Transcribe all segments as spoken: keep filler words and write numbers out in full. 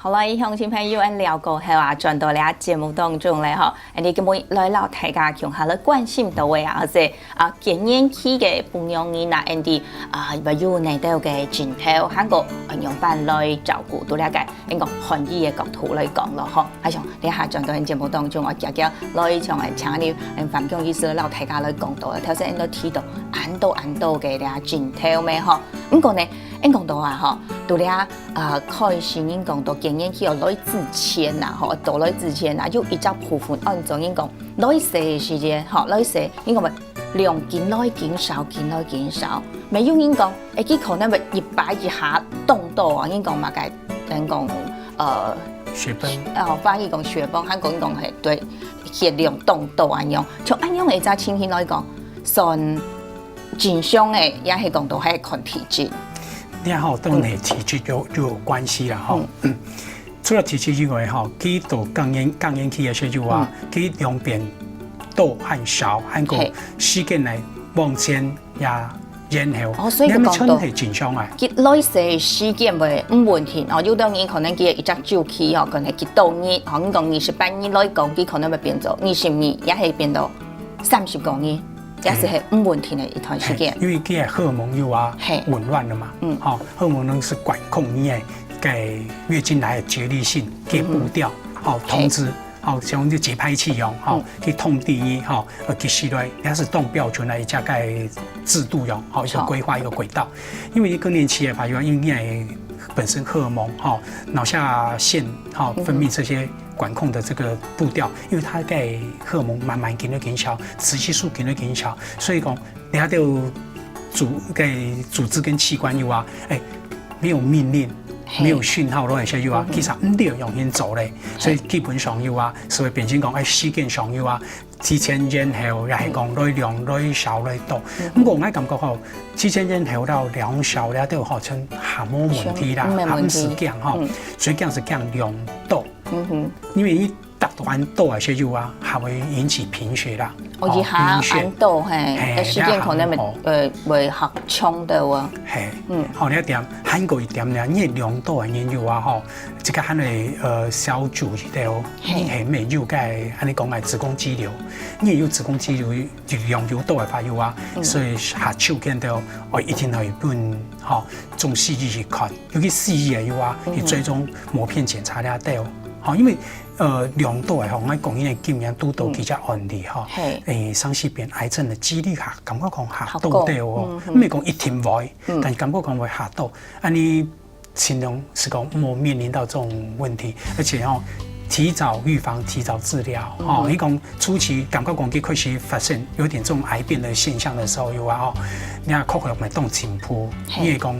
好了，鄉親朋友，恁了過後啊，轉到這節目當中來吼，恁樣今晡日來摎大家共下來關心到个啊，係啊，更年期个餔娘人啊，𠊎俚啊，會有哪兜个症頭，還過仰般來照顧，對這个，應該防疫个角度來講咯吼。啊，像這下轉到節目當中，𠊎遽遽來像𠊎請你，嗯，范姜醫師摎大家來講到，頭先𠊎俚提到恁多恁多个這症頭咩吼。毋過呢，𠊎講到啊吼，對這 啊，開始人講到更年期哦，來之前呐，吼，到來之前呐，有一隻部分按照人講，來勢个時節，吼，來勢，人講話量緊來緊少，緊來緊少。乜有人講，誒，佢可能會一擺一下凍到啊，人講嘛，該，人講，呃，血崩。哦，翻譯講血崩，韓國人講係，對，血量凍到恁樣。從恁樣个一隻情形來講，算正常个，也係講到係看體質。 你看吼，當然體質就，就有關係啦吼。除了體質以外吼，佢到更年，更年期个時候啊，佢量變多還少，還過時間來往前也延後，哦，所以你還沒講到，全係正常啊。佢來勢時間會毋穩定哦，有兜人可能佢一隻週期哦，可能幾多日，吼，你講二十八日來講，佢可能會變做二十日，也係變到三十個日。 也係很毋穩定个一段時間。嘿，因為佢个荷爾蒙又啊，嘿，混亂了嘛，嗯，吼，荷爾蒙呢係管控你个該月經來个節律性，个步調，吼，控制，吼，像這節拍器一樣，吼，去控制你，吼，呃，其實呢，也係當標準个一隻个制度樣，吼，一個規劃，一個軌道。因為你更年期个話，因為你个本身荷爾蒙，吼，腦下腺，吼，分泌這些管控的這個步調，因為它在荷爾蒙慢慢緊來緊少，雌激素緊來緊少，所以講，你看到組，該組織跟器官又啊，哎，沒有命令，沒有訊號落來時候又啊，其實毋知愛仰般做咧，所以基本上又啊，就會變成講，哎，時間上又啊， 提前延後，也係講來量來少來多。毋過𠊎感覺吼，提前延後摎量少了都好像還無問題啦，還毋係驚吼，最驚係驚量多。因為你達到恁多个時候啊，還會引起貧血啦。哦，一下恁多嘿，該時間可能會，呃，會較重个哦。嘿，嗯，好，你一點，還過一點呢，你量多个人有啊吼， 這個還會，呃，小注意到，你係毋係有該，恁樣講个子宮肌瘤，你有子宮肌瘤，量有多个話有啊，所以下手見到，哦，一定愛分，吼，中西醫去看，尤其西醫个有啊，去追蹤抹片檢查了到，吼，因為，呃，量多个吼，𠊎講因為今年堵到幾隻案例吼，誒，上次變癌症个機率下，感覺講下多个哦，毋係講一定會，但感覺講會下多，恁樣 盡量係講莫面臨到這種問題，而且吼，提早預防、提早治療，吼，你講初期感覺講佢開始發生有點這種癌變的現象的時候，有啊吼，你看科學嘛當進步，你會講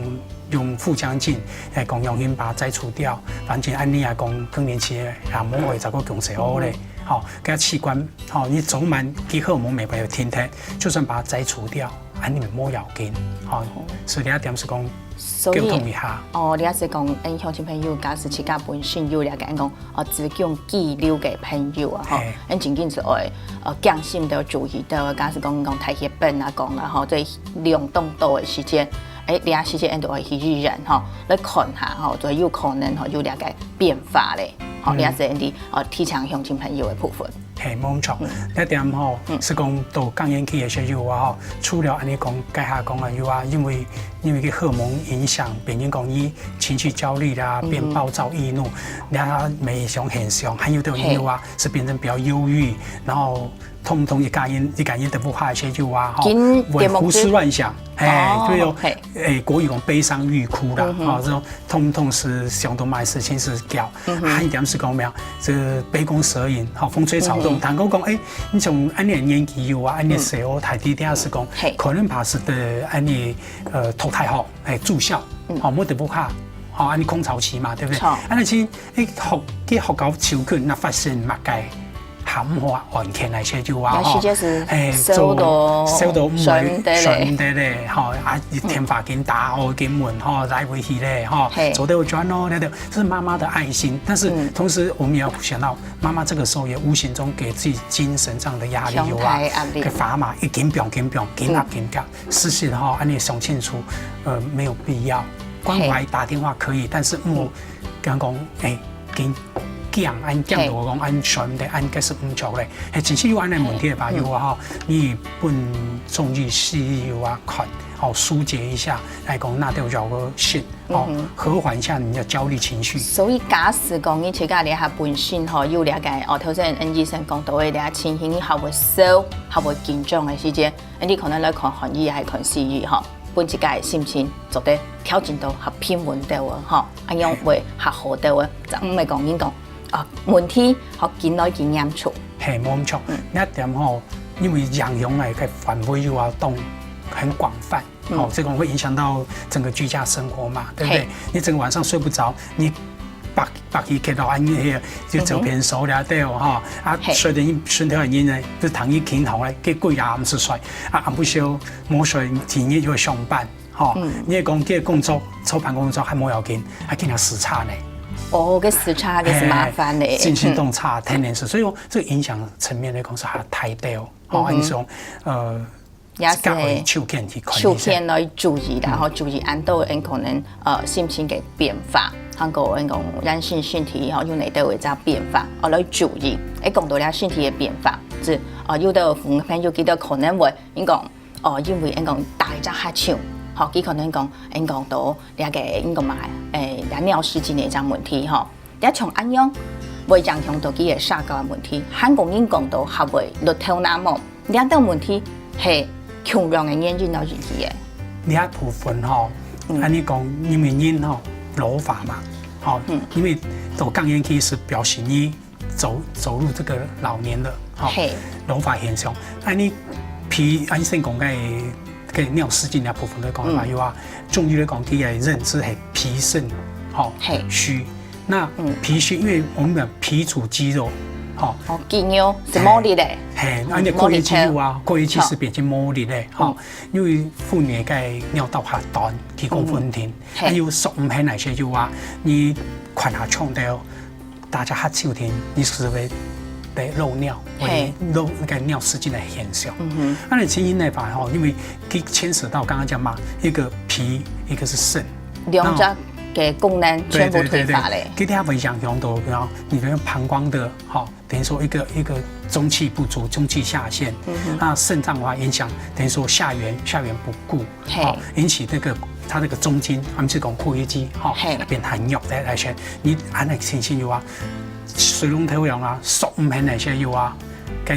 用腹腔鏡，會講用淋巴摘除掉，反正恁樣啊講更年期也無會再過強勢好咧，吼，該器官，吼，你早晚佢荷爾蒙沒辦法停停，就算把它摘除掉，恁樣也無要緊，吼，所以這一點係講 所以，溝通一下。哦，你也係講，嗯，鄉親朋友，假使自家本身有了解講，哦，子宮肌瘤个朋友啊，吼，嘿，嗯，真緊就愛，呃，降心的注意到，假使講講太血本啊，講了吼，這量當多的時間，誒，你啊時間都愛去醫院吼，來看下吼，就有可能吼有了解變化咧，吼，你也係你，呃，提醒鄉親朋友的部分。 嘿，無錯。這點吼，係講到更年期个時候啊，吼，除了恁樣講，該下講啊，有啊，因為，因為个荷爾蒙影響，變成講你情緒焦慮啦，變暴躁易怒，然後每一種現象，還有的人有啊，是變成比較憂鬱，然後通通一個人，一個人都不怕个時候啊，吼，會胡思亂想，嘿，對哦，誒，國語講悲傷欲哭啦，吼，這種通通係想到麼个事情係搞。 還有一點係講咩啊？這杯弓蛇影，吼，風吹草動。談過講，誒，你像恁樣年紀有啊，恁樣時候，大體底下係講，可能怕係得恁樣，呃，讀大學，誒，住校，吼，無得不怕，吼，恁樣空巢期嘛，對不對？恁樣去，誒，學，去學校就近，那發生麼个 含化案件來說就話吼，有時節係，誒，燒到，燒到毋會順得咧，吼，啊，天花緊打哦，緊門吼，來回去咧，吼，做得有轉咯，對不對？這是媽媽的愛心，但是同時我們也要想到，媽媽這個時候也無形中給自己精神上的壓力，有啊，強大壓力。給砝碼一緊繃緊繃，緊壓緊壓，事實吼，恁樣想清楚，呃，沒有必要。關懷打電話可以，但是莫，剛剛講，誒，緊繃，恁繃到講恁酸个，恁个係毋著咧。係，真係有恁樣問題个朋友啊吼，你分中醫西醫有啊看，吼，疏解一下，來講那條藥个性，吼，和緩一下你的焦慮情緒。所以假使講你自家這下本身吼有這个，哦，頭先恩醫生講到个這情形，你較會愁，較會緊張个時節，你可能來看漢醫還看西醫吼，分自家个心情做得調整到較平穩兜个吼，恁樣會較好兜个，毋係講人講 啊，問題吼緊來緊嚴重。係，無毋著。嗯。這點吼，因為影響个个範圍又要當很廣泛，嗯。吼，這个會影響到整個居家生活嘛，對不對？係。你整個晚上睡不著，你白，白日起來，啊，你那個就走偏手了，對哦，哈，啊，係。睡得，睡得很暈呢，就躺一平頭咧，結果也毋使睡，啊，暗晡燒無睡，第二日又上班， 吼，嗯。你會講這个工作，坐辦公桌還無要緊，還驚人時差呢。哦，這時差，這係麻煩呢。係，真係當差，天天係，所以講這个影響層面來講係還大兜，吼，嗯哼。恁樣，呃，也係自家愛手牽去看醫生。手牽來注意啦，嗯。吼，注意恁多人可能，呃，心情个變化，還有人講咱身，身體吼，有哪兜有一隻變化，哦，來注意。誒，講到了身體个變化，係，呃，有兜朋友佢兜可能會，人講 哦，因為𫣆講打一隻哈欠，吼，佢可能講，𫣆講到這个，𫣆講嘛，誒，這尿失禁个一隻問題，吼。這像恁樣，會影響到佢个社交个問題，還講人講到較會落頭那毛，這兜問題係共樣个原因來引起个。這部分吼，嗯。恁樣講，因為人吼，老化嘛，吼，嗯。因為到更年期係表示你 走，走入這個老年了，吼，係。老化現象。恁樣脾，恁樣先講該，該尿失禁个部分來講个話，嗯。有啊，中醫來講，佢个認知係脾腎，吼，係。虛。那，嗯。脾虛，因為我們講脾主肌肉，吼。哦，肌肉係無力个。係，嗯，恁樣括約肌有啊，無力个。括約肌係變成無力个，吼。嗯。因為婦女个尿道較短，子宮分庭，嗯。係。還有縮毋䟘來時有啊，你看下腸道， 大家較少聽，你係會被漏尿，或者係。漏那個尿失禁的現象。嗯哼。那你情形來講吼，因為佢牽扯到剛剛講嘛，一個脾，一個是腎，兩隻个功能全部退化咧。對，對，對，對。佢等會影響到，然後你的膀胱的，吼，等於說一個，一個中氣不足，中氣下陷。嗯哼。那腎臟的話影響，等於說下元，下元不固。 係。哦，引起這個，佢這個中筋，𫣆就講括約肌，吼，係。變薄弱个來說，你恁樣情形有啊，水龍頭用啊，縮毋䟘來說有啊，該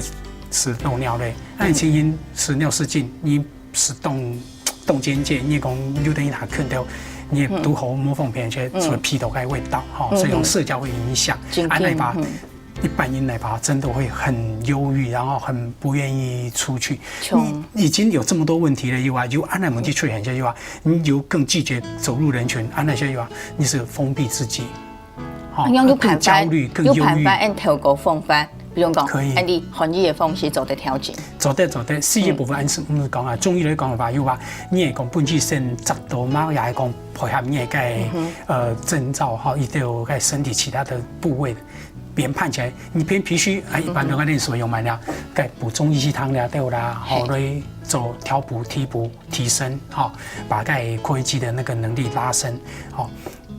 係漏尿咧。恁樣情形係尿失禁，你係當，當間接，你講有等於佢困到，你堵好無方便，就係鼻到該味道，吼，嗯。所以用社交會影響，嗯。恁樣吧，嗯。 一般人來吧，真的會很憂鬱，然後很不願意出去。像你已經有這麼多問題了以外，有恁樣問題出現了以外，你又更拒絕走入人群，恁樣以外，你係封閉自己，吼，恁樣有辦法，更焦慮，更憂鬱。有辦法用透過方法，比如講，可以。恁樣漢醫个方式做得調整。做得，做得，西醫部分，嗯。恁樣，嗯，講啊，中醫來講个話，有啊，你會講本身先知道嘛，也會講配合你个，嗯哼。呃，症狀，吼，佢都有个身體其他的部位 變薄起來，你變脾虛，啊，一般都愛練習用慢了，該補中益氣湯了，對啦，吼，嘿。來做調補、提補、提升，吼，把該括約肌的那個能力拉伸，吼，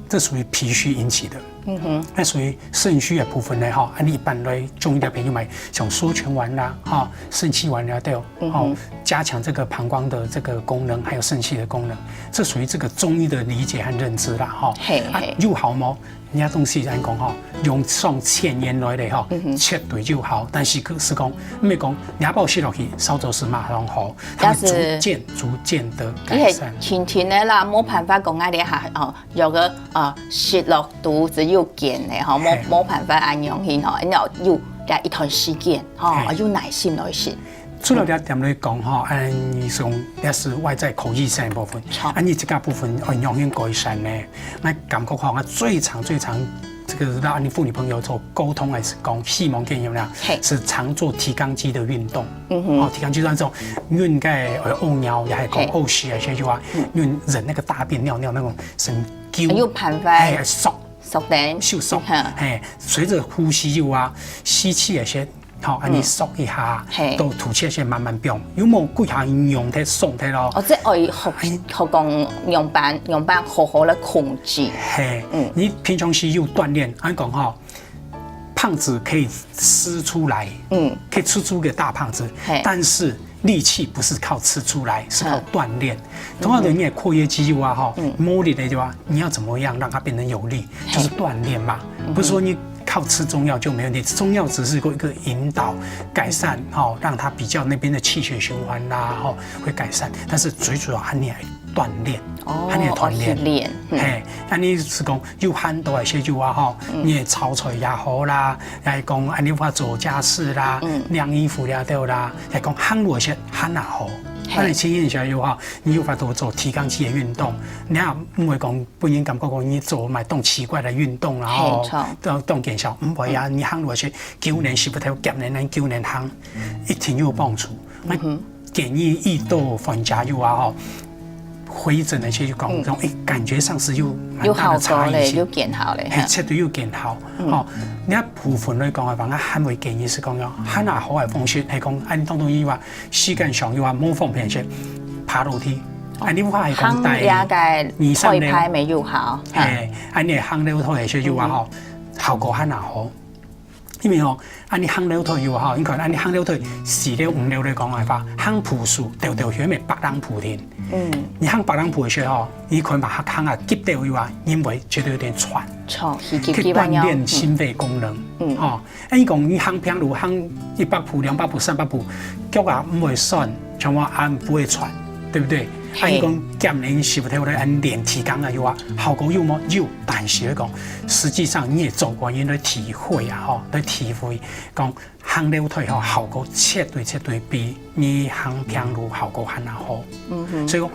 這屬於脾虛引起的。嗯哼。那屬於腎虛的部分呢，吼，啊，你一般來中醫的朋友嘛，像縮泉丸啦，吼，肾氣丸了，對，嗯哼。吼，加強這個膀胱的這個功能，還有腎氣的功能，這屬於這個中醫的理解和認知啦，吼。嘿，啊，嘿。有效嗎？ 人家東西來講吼，用上千年來的吼，嗯哼。絕對有效。但是可是講，毋係講兩包食落去，燒酒是馬上好，它會逐漸、逐漸的改善。佢係輕輕的啦，無辦法講啊，你下哦，有個呃食落肚只有見的吼，無，嘿。無辦法恁樣去吼，你要有這一段時間吼，嘿。有耐心來食。 除了這點來講吼，恁樣從這係外在口腔上的部分，好。恁樣這個部分，哦，仰般改善呢？𠊎感覺吼，𠊎最常、最常，這個讓恁樣婦女朋友做溝通，還係講希望建議啦，嘿。係常做提肛肌的運動。嗯哼。哦，提肛肌運動，運該，呃，屙尿，也係講嘿。屙屎啊，這些就啊，嗯。運忍那個大便、尿尿那種神經，有辦法。哎，縮。縮等。收縮。嗯哼。哎，隨著呼吸有啊，吸氣啊，些吼，恁樣縮一下，嗯。嘿。到肚臍先慢慢放，有無幾下軟忒、鬆忒咯？哦，這愛學，哎。學講仰般，仰般好好來控制。嘿，嗯。你平常時有鍛鍊，恁樣講吼，胖子可以吃出來，嗯。可以吃出個大胖子，嘿。但是力氣不是靠吃出來，是靠鍛鍊。嗯。通常人的括約肌有啊，吼，嗯。無力的對吧？你要怎麼樣讓它變成有力？嘿。就是鍛鍊嘛。嗯哼。不是說你靠吃中藥就沒問題，中藥只是一個，一個引導、改善，吼，讓它比較那邊的氣血循環啦，吼，會改善。但是最主要還你愛鍛鍊，哦，還你愛鍛鍊。哦，去練，嗯。嘿，恁樣是講有閒到一些就啊，吼，嗯。你炒菜也好啦，來講恁樣話做家事啦，嗯。晾衣服了對啦，來講行路一些還也好。嘿。恁樣青年小友哈，你有法度做提肛肌的運動，你也毋會講 分人感覺講你做麼个當奇怪个運動啦，吼，嘿，著。當，當見笑，毋會啊，嗯。你行路係九年十八條，今年咱九年行，一定有幫助。嗯哼。啊建議一到患者有啊，吼，回診个時候就講，嗯。講，誒，感覺上是有蠻大的差異性。有效果咧，有見效咧，嘿，哈。絕對有見效。嗯。吼，你啊部分來講个話，𠊎還會建議係講，有還較好个方式，係講，恁當中有啊，時間上有啊，無方便些，爬樓梯。 啊，你話係講行這個二三樓，退派無效，哈。嘿，恁樣行樓梯係有啊，嗯哼。吼，效果還較好。因為吼，恁樣行樓梯有啊，吼，你看恁樣行樓梯四樓五樓來講个話，行步數，兜兜遠遠白浪步定。嗯。你行白浪步个時候，你可能把它行啊，急兜有啊，因為覺得有點喘。喘，是急急啊，去鍛鍊心肺功能。嗯。吼， 哎，你講你行平路，行一百步、兩百步、三百步，腳啊毋會痠，全部啊毋會喘，對不對？嘿。啊，你講減年十頭來恁練提肛啊，有啊，效果有無？有，但是來講，實際上你也做過，你來體會啊，吼，來體會，講行樓梯吼，效果絕對絕對比你行平路效果還較好。嗯哼。所以講，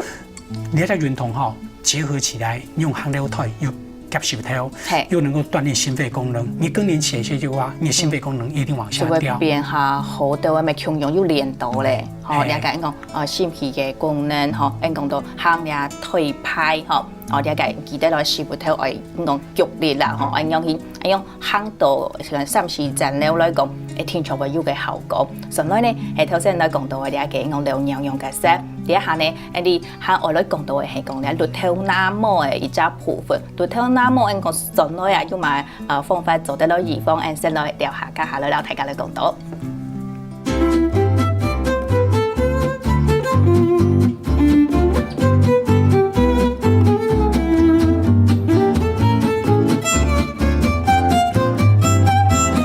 你這運動吼，結合起來，用行樓梯又夾石頭，嘿。又能夠鍛鍊心肺功能，你更年期个時候啊，你的心肺功能一定往下掉。就會變較好，對，會共樣又練到咧。吼，嘿。了解講，呃，心肺个功能吼，恁講到行這退派吼，哦，了解記得來石頭愛講腳力啦，吼，恁樣去，恁樣 行到像三四層樓來講，一定就會有个效果。所以呢，係頭先來講到个這個講流娘娘个事，這下呢，你還愛來講到个係講咧，綠豆納摩个一隻部分。綠豆納摩，𠊎講轉來啊，有麼个呃方法做得來預防，𠊎先來聊下，接下來摎大家來講到。